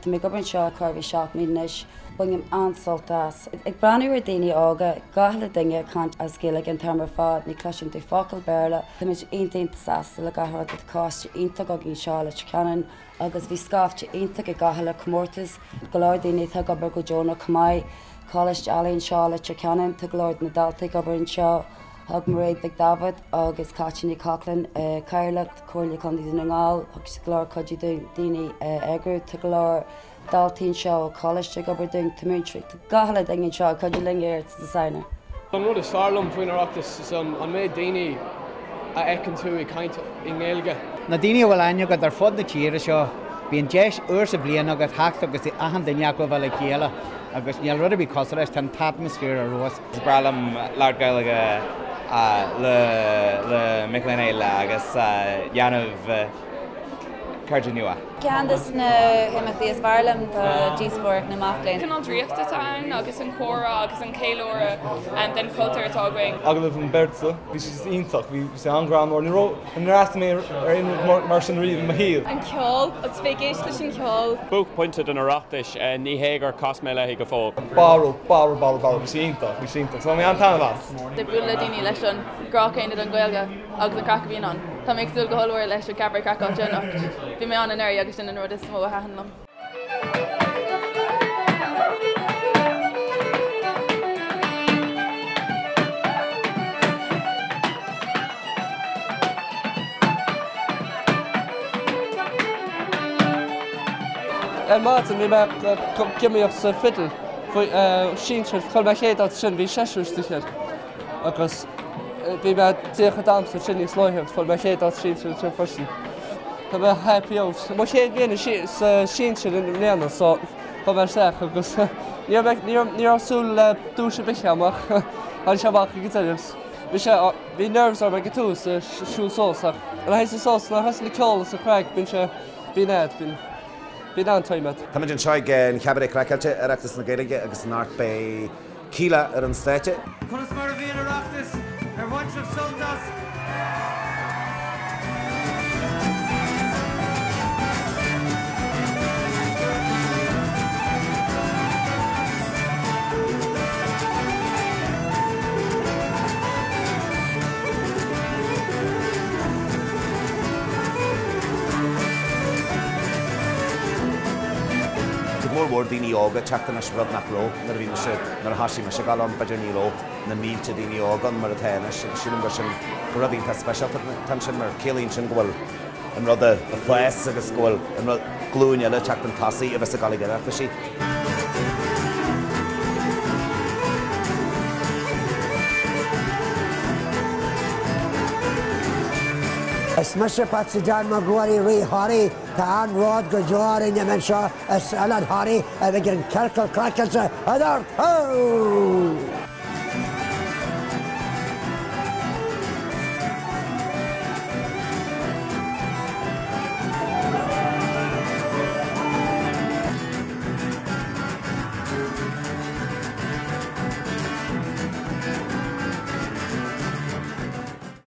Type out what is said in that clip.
Tá mé ag obair anseo chóir a bheith 7 mbliana anois. Bainim an-sult as. Ag breathnú ar daoine óga, gach uile duine ag caint as Gaeilge an t-am ar fad, ní chloiseann tú focal Béarla. Táimid iontach iontach sásta le gach rud. Tá coiste iontach againn anseo i Leitir Ceanainn agus bhí scaifte iontach ag gach uile comórtas. Go leor daoine atá ag obair go deonach chomh maith. Coláiste Ealaíon anseo i Leitir Ceanainn, tá go leor de na daltaí ag obair anseo. Thug Mairéad Mhic Davitt agus Cáit Ní Chochlain, Cathaoirleach Chomhairle Contae Dhún na nGall, thug siad go leor cuidiú dúinn daoine a eagrú. Tá go leor daltaí anseo ó choláiste ag obair dúinn, tá múinteoirí, tá gach uile duine anseo ag cuidiú linn i rith na Samhna. An rud is fearr liom faoin Oireachtas is an méid daoine a fheiceann tú ag caint i nGaeilge. Na daoine a bhfuil aithne agat ar fud na tíre seo, bíonn deis uair sa bhliain agat theacht agus achan duine acu a bheith le chéile agus níl rud ar bith cosúil leis, tá an t-atmaisféar ar fheabhas. Is breá liom labhairt Gaeilge le le mic léinn eile agus dhéanamh cairde nua. Ceann de na himeachtaí is fearr liom tá díospóireacht na mac léinn. Cineál draíocht atá ann agus an comhrá agus an ceiliúradh den chultúr atá againn. Agallamh an beirt so, bhí sé just iontach, bhí sé an-ghreannmhar, ní raibh, níor fhreastail mé ar aon rud mar sin riamh i mo shaol. An ceol, agus bheith ag éisteacht leis an cheol. Buaicphointe den Oireachtais, ní hé gur chas mé léi go fóill. Barr, barr, barr, barr, bhí sé iontach, bhí sé iontach, so bhain mé an-taitneamh as. Ag bualadh le daoine leis an grá céanna don Ghaeilge agus an craic a bhíonn ann. Tá mé ag súil go hollmhór leis an Cabaret Craiceáilte anocht. Bhí mé ann anuraidh agus sin an rud is mó a thaitin liom. Ar maidin bhí mé ag iomaíocht sa fidil faoi sinsir, chaill mé chéad áit ansin, bhí seisear istigh air agus bhí mé díreach ag damhsa ansin níos luaithe agus fuair mé chéad áit sinsir ansin freisin. Tá mé happy out. Mo chéad bhliain sa sinsir i mbliana so chuaigh mé isteach agus ní raibh ní raibh ní raibh súil le duais ar bith agam ach tháinig sé amach ag an deireadh. Bhí sé bhí nerves orm ag an tús siúl suas ach nuair a théann tú suas nuair a thosaíonn an ceol is an craic bíonn sé bíonn ait bíonn bíonn an-time agat. Táimid anseo ag an Chabaret Craiceáilte, Oireachtas na Gaeilge agus anocht beidh Kíla ar an stáitse. Conas mar a bhí an Oireachtas? Ar bhain sibh sult as? Tá go leor daoine óga ag teacht anois, rud nach raibh nuair a bhí mise, nuair a thosaigh mise ag gabháil ann, b'fhéidir ní raibh na mílte daoine óga ann mar atá anois agus sílim gur sin, gur rud iontach speisialta atá ansin mar ciallaíonn sin go bhfuil an rud ag fás agus go bhfuil an rud, glúin eile ag teacht chun tosaigh a bheas ag gabháil ag Oireachtaisí. Is mise Patsy Dan Mac Ruairí Rí Thoraí. Tá an-bhród go deo orainn a bheith anseo is Oileán Thoraí a bheidh an Ciorcal Craiceáilte anocht! Hó!